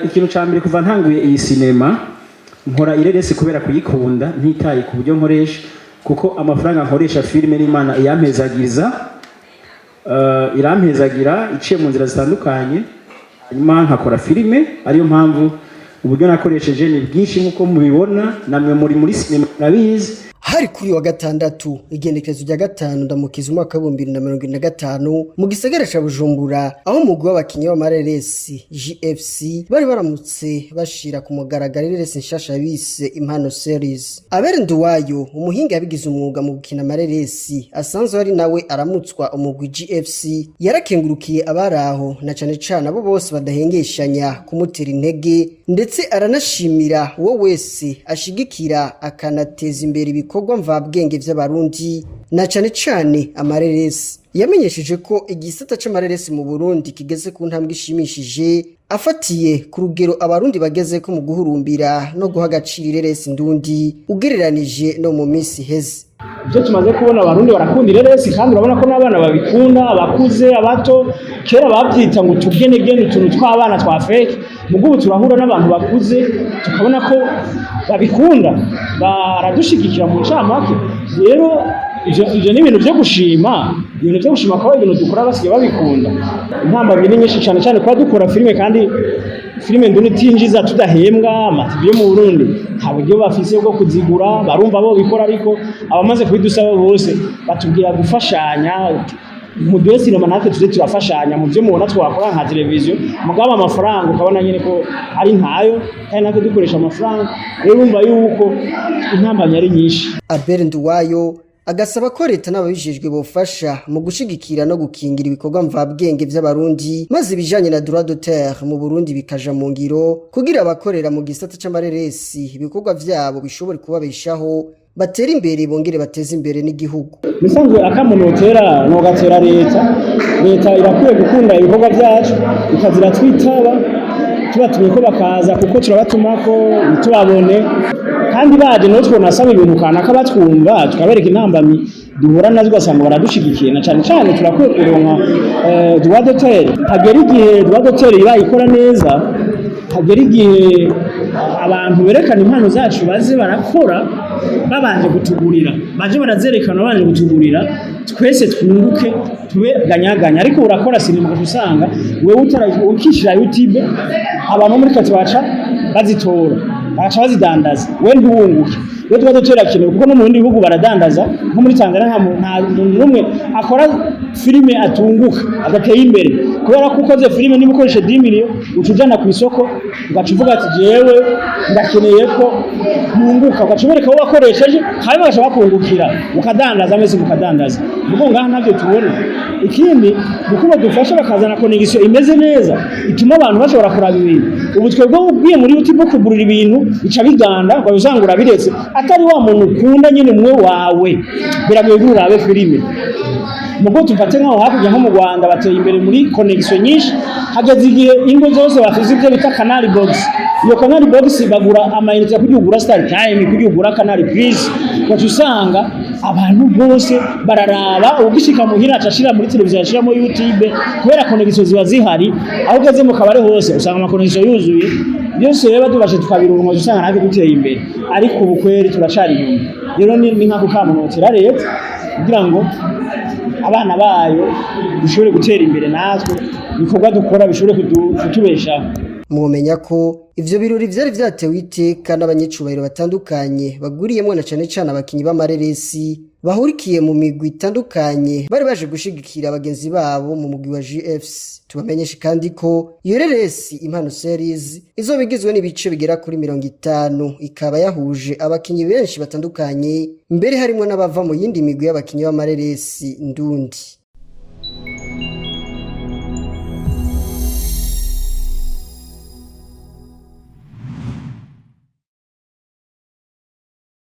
Ikintu ca mbere, kuva ntanguye iyi sinema, nkora ireresi kubera kuyikunda, ntitaye ku buryo nkoresha, kuko amafaranga nkoresha filime n'Imana iyampezagiza, irampezagira iciye mu nzira zitandukanye, hanyuma nkakora filime. Ariyo mpamvu uburyo nakoresheje ni bwinshi nk'uko mubibona, namwe muri sinema murabizi. Hari kuri wa gatandatu, igenekerezo rya 5 Ndamukiza, umwaka w'2025, mu gisagara ca Bujumbura, aho umugwi w'abakinyi b'amareresi GFC bari baramutse bashira ku mugaragaro ireresi nshasha bise Impano Series. Abere Nduwayo, umuhinga yabigize umwuga mu gukina amareresi, asanzwe ari nawe aramutswa umugwi GFC, yarakengurukiye abari aho, na cane cane abo bose badahengeshanya kumutera intege, ndetse aranashimira uwo wese ashigikira akanateza imbere ibikorwa mvabwenge vy'Abarundi, na cane cane amareresi. Yamenyesheje ko igisata c'amareresi mu Burundi kigeze ku ntambwe ishimishije, afatiye ku rugero Abarundi bagezeko mu guhurumbira no guha agaciro ireresi ndundi, ugereranije no mu minsi iheze. Ibyo tumaze kubona, Abarundi barakunda ireresi, kandi urabona ko n'abana babikunda, abakuze, abato. Kera babyita ngo utugenegene, utuntu tw'abana twa fake. Mugo ubu turahura n'abantu bakuze, tukabona ko babikunda, baradushigikira. Mu ncamake rero, ivyo ni ibintu vyo gushima, ibintu vyo gushima ko ibintu dukora basigaye babikunda. Intambamyi ni nyinshi cyane cyane kuba dukora filime kandi filime nduni itinjiza, tudahembwa. Ama TV yo mu Burundi nta buryo bafise bwo kuzigura. Barumva bo bikora, ariko abamaze kubidusaba bose batubwira gufashanya muduhe sinema, natwe tuze turafashanya mu byo mubona twakora nka televiziyo. Mugabo amafaranga ukabona nyine ko ari ntayo, kandi natwe dukoresha amafaranga. Rero urumva yuko intambamyi ari nyinshi. Albert Nduwayo agasaba ko leta n'ababijejwe bofasha mu gushigikira no gukingira ibikorwa mvabwenge vy'Abarundi, maze ibijanye na droit d'auteur mu Burundi bikaja mu ngiro, kugira abakorera mu gisata c'amareresi ibikorwa vyabo bishobore kubabeshaho, batera imbere, bongere bateze imbere n'igihugu. Musanzwe akamo notera, nogatera leta. Leta irakwiye gukunda ibikorwa vyacu, ikazira twitaba tubatumye ko bakaza, kuko turabatumako ntitubabone. Kandi baje niho twonasaba ibintu kanaka, batwumva, tukabereka intambamyi duhura nazo, ugasanga baradushigikiye. Na cane cane turakwiye kuronka droit d'auteur. Hagera igihe droit d'auteur iba ikora neza, hagera igihe abantu berekana impano zacu baze barakora babanje kutugurira, baje barazerekana babanje kutugurira, twese twunguke, tube ganyaganya. Ariko urakora sinema ugaca usanga wewe utara ukishira YouTube, abantu bo muri kati baca bazitora, bagaca bazidandaza, we ntiwunguke. Rero tuba dutera kenewe, kuko no mu bindi bihugu baradandaza. Nko muri Tanzania nta muntu n'umwe akora filime atunguka adateye imbere, kubera ko ukoze filime, niba ukoresha 10 million, uca ujana ku isoko, ugaca uvuga ati: "Jewe ndakeneye ko nunguka", ugaca ubereka abo wakoresheje, hanyuma bagaca bakungukira, ukadandaza, mwese mukadandaza. Nuko ngaha ntavyo tubona. Ikindi ni uko badufasha bakazana connexion imeze neza ituma abantu bashobora kuraba ibintu. Ubu twebwe ugiye muri YouTube kugurira ibintu, bica biganda, ngo usanga urabiretse. Atari wa muntu ukunda nyine umwe wawe, biragoye ko urabe filime. Mugo tufate nkaho hakurya nko mu Rwanda bateye imbere muri connexion nyinshi. Hageze igihe ingo zose bafise ibyo bita Canal Box. Iyo Canal Box bagura amayinite kugira ugura Star Time, kugira ugura Canal Plus, ugaca usanga abantu bose bararaba. Ugishika muhira aca ashira muri televiziyo, ashiramo YouTube, kubera connexion ziba zihari. Aho ugeze mu kabare hose usanga ama connexion yuzuye. Byose rero badubashe tukabironka, usanga natwe duteye imbere, ariko ubu kweri turacari inyuma. Rero ni nk'ako kamunotera leta kugira ngo abana bayo dushobore gutera imbere, natwe ibikorwa dukora bishobore kutubeshaho. Mwomenya ko ivyo birori vyari vyatewe iteka n'abanyicubahiro batandukanye, bagwiriyemwo na cane cane abakinyi b'amareresi bahurikiye mu migwi itandukanye, bari baje gushigikira bagenzi babo mu mugwi wa GFC. Tubamenyeshe kandi ko iyo reresi Impano Series izoba igizwe n'ibice bigera kuri 50, ikaba yahuje abakinyi benshi batandukanye, mbere harimwo n'abava mu yindi migwi y'abakinyi b'amareresi ndundi.